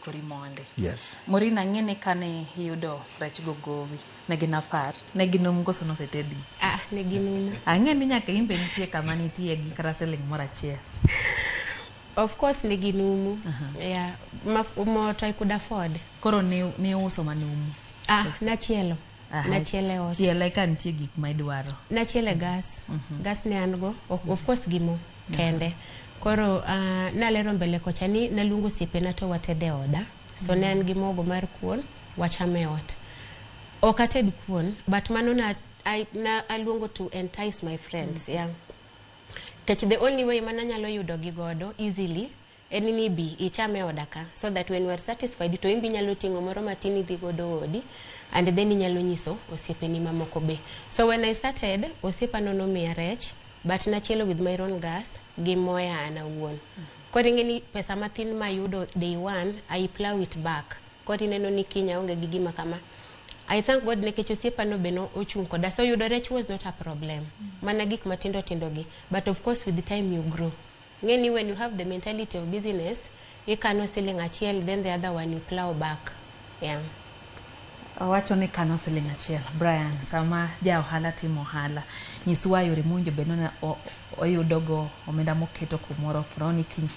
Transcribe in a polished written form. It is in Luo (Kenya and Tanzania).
Kori mondi. Yes. Maureen, ang'e ni kane iyudo rech go gowi, ne gin 10, ne ginumu koso nosetedgi? Ah, ne ginumu. Ang'e ni nyaka in be nitie kama nitie gi kata siling moro achiel. Of course ne ginumu. Yeah, ma, to I could afford. Koro ne uso manumu? Ah, nachielo. Nachielo e ot. Chiele ka nitie gik ma idwaro. Nachielo e gas. Gas ne an go, of course gi mo kende. Koro nalero mbele kocha ni naluongo osiepena to watede e oda. So ne an gi mogo mar kuon, wachame e ot. Ok ated kuon, but mano na, na aluongo to entice my friends, yeah. Nikech the only way mananyalo yudo gi godo easily en ni bi ichame e oda ka, so that when we are satisfied to in be inyalo ting'o moro matin idhi godo odi and then inyalo nyiso osiepeni mamoko be. So when I started, osiepano nomiya rech, but nachielo with my own gas gi moya an awuon. Koro ing'e ni pesa mathin mayudo day one, I plow it back. Koro ineno ni kiny aonge gi gima kama. I thank God nikech osiepano be no ochung' koda. So yudo rech was not a problem. Mana gik matindo tindo gi. But of course with time you grow. Ng'e ni when you have the mentality of business, ikano siling 1, then the other one you plow back. Yeah. Owacho ni kano siling 1. Brian, sama ja ohala timo ohala, nyiswa yore mowinjo bed ni oyudogo omenda moketo kumoro, ni kiny.